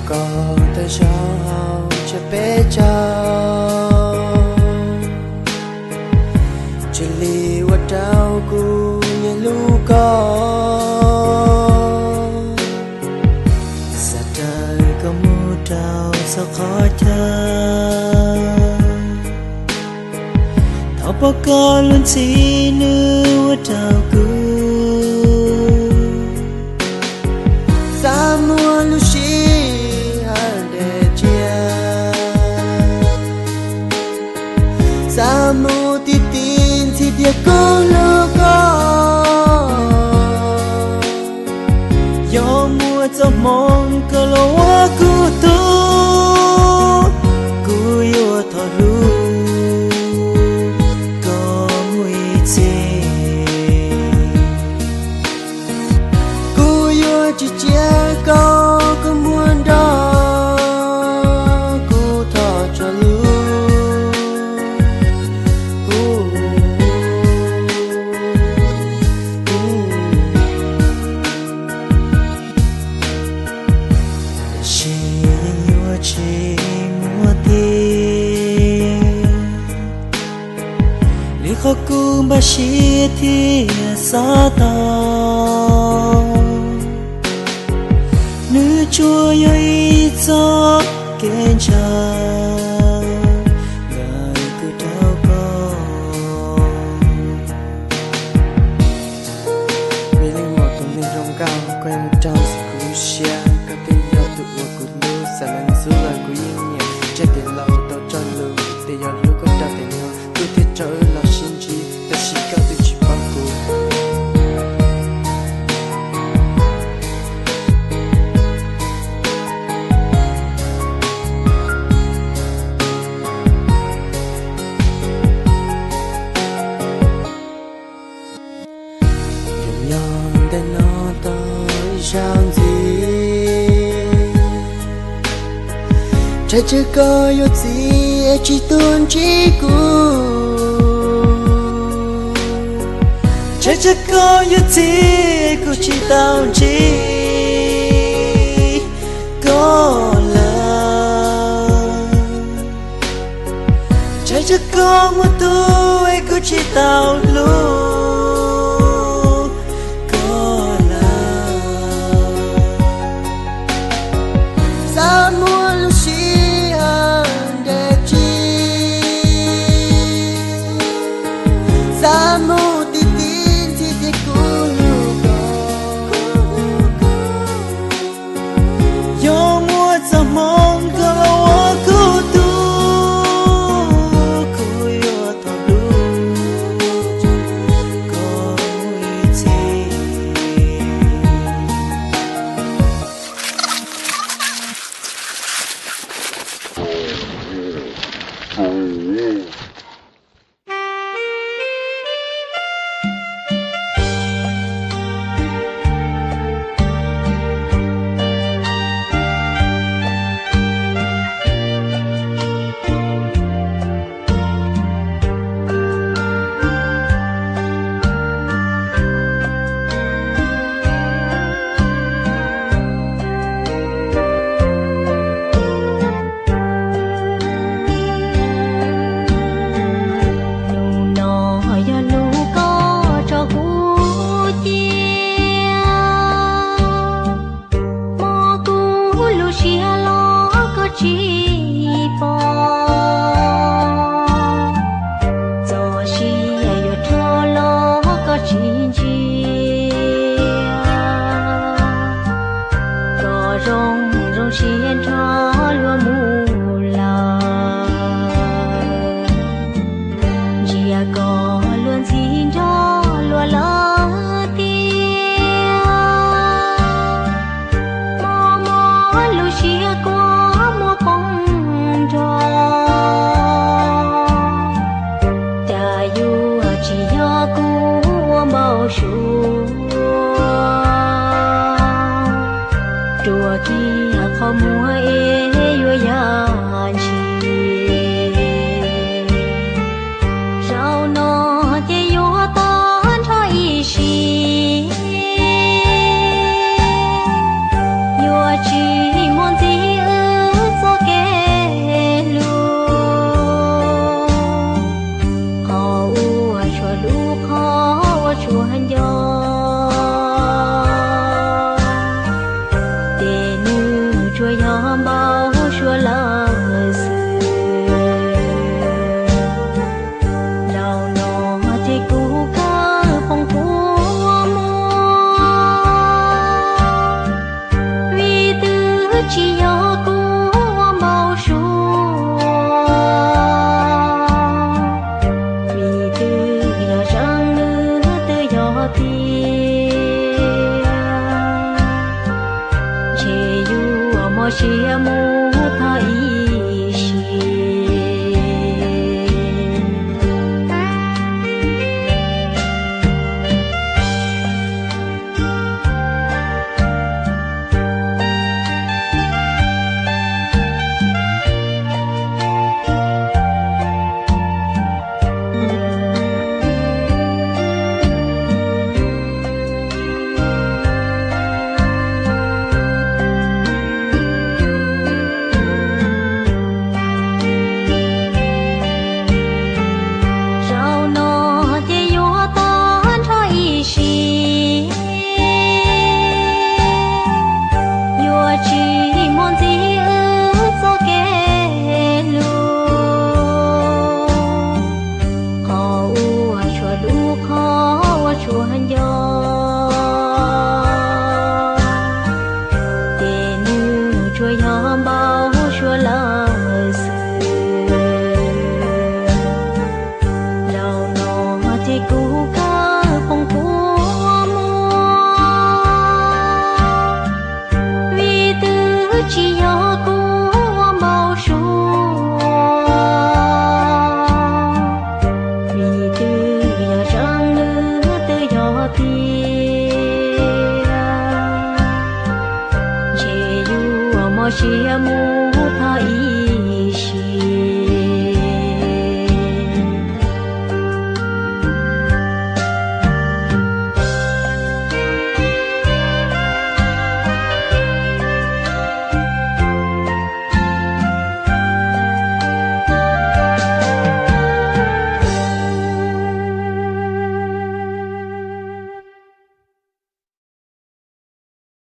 Koj tag zog hauv tsam peb caug, cia li ua rau kuv nyiam hlub koj. Xav raws koj mus rau txhua qhov chaw, thov pab koj lub ntxhi nws ua rau kuv. Xav muaj lub sij hawm deb tsiab, xav mus tiv tiv ntxhi tias kuv hlub koj. Yog muaj txoj hmoo koj los ua kuv tug, kuv yuav thov hlub koj mus ib txhis. Kuv yuav tsis cia koj, koj muab nrog kuv thov tso lub. Tiam sis yeej yuav tsis muaj tiag li qhov kuv npaj siab thiab xav tau. Nws tsuas yog ib txoj kev ntshaw ntawm kuv rau koj. Vim leej muam tus neeg zoo nkauj, koj yeej rau kuv lub siab, koj twb yog tus uas kuv hlub, xav leej ntxub los kuv yeej nyiam, tsaj tes laus tau tso lus, tes yog hlub koj rau tes no, kuv thiaj tso wb los sib ntsib, tab sis koj twb tsis paub kuv. Yog ntej no tau ib zaug ntxiv, ntshai tsam koj yuav txim es tsis tuaj ntsib kuv. Ntshai tsam koj yuav txim kuv tsis tau ntsib koj lawm. Ntshai tsam koj muaj tus es kuv tsis tau hlub koj lawm. Xav muaj lub sij hawm deb tsiab, xav mus tiv tiv ntxhi tias kuv hlub koj. Yog muaj txoj hmoo koj los ua kuv tug, kuv yuav thov hlub koj mus ib txhis. Hnub no yog hnub koj tso kuv cia, mob kuv lub siab los koj tsis pom, txoj sia yuav rhuav los koj tsis ntsia. Koj zoo zoo siab nrog luag mus lawm, ntsia koj luag ntxhi nrog luag lawm tiag. Mob mob lub siab kua muag poob nrog, cas yuav tsis yog kuv ua npau suav, rua kiag qhov muag es yuav yam ntsis. Zaum no ces yuav tag nrho ib sim, yuav tsis muaj ntxiv npau suav lawm xwb. Zaum no ces kuv kawg poob kua muag, vim twb tsis yog kuv ua npau suav, vim twb yog tseeb nws twb yog tiag. Ntshe yuav mob siab mus tag ib sim. Zaum no ces yuav tag nrho ib sim, yuav tsis muaj ntxiv wb txoj kev hlub. Qhov uas tshua hlub, qhov uas tshua nco, ces nws tsuas yog npau suav lawm xwb. Zaum no ces kuv kawg poob kua muag, vim twb tsis yog kuv ua npau suav, vim twb yog tseeb nws twb yog tiag. Ntshe yuav mob siab mus tag ib